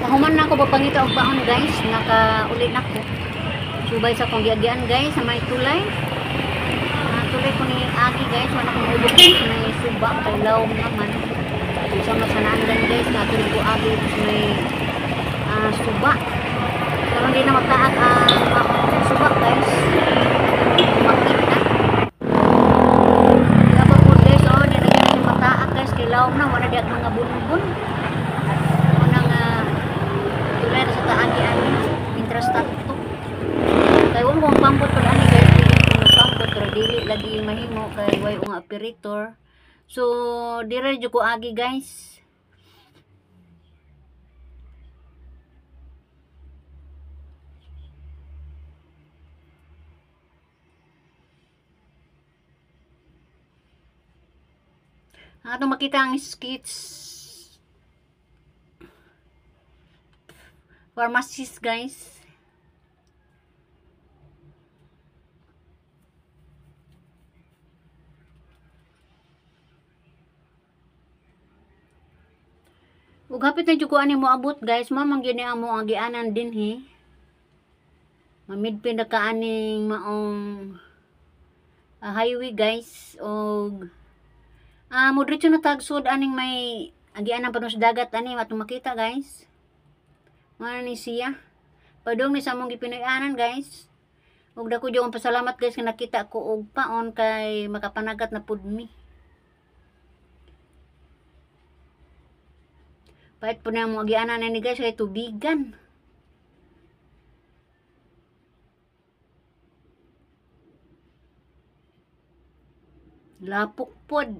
Nahuman na ako pagpangita og baon guys, nakauli na ko. Subay sa akong giagian guys sa may tulay. Tulay ko ni Agi guys, wala akong ubok sa may suba kay lawom naman. Sa masanaan guys, natuloy ko agi sa may suba. Pero hindi na mataag ang suba guys. Makita. Dapat po guys, oh, di na ganyan mataag guys kay lawom na, wala di ang mga bunbun. Tulay na sa taagian mientras tanto. Kay wa mo pampot pud ani guys, dili ko magpampot pero dili lagi mahimo kay way nga operator. So dire jud ko agi guys. Ang atong makita ang skits pharmacist guys. Ug hapit na jud ko ani moabot guys, mao man gyud ni ang mo agianan dinhi. Mamidpin na ka aning maong highway guys og modretso na tagsud aning may agianan pa sa dagat ani atong makita guys. Mao ni siya. Padung ni sa among gipinoy-anan guys. Ug dako jud ang pasalamat guys nga nakita ko og paon kay makapanagat na pud mi. Pait po na mo agianan ni guys kay tubigan. Lapok pod.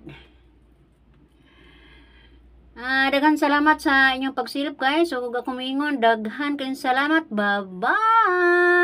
Ah, daghan salamat sa inyong pagsilip, guys. So, kung ako moingon, daghan kayong salamat. Bye-bye!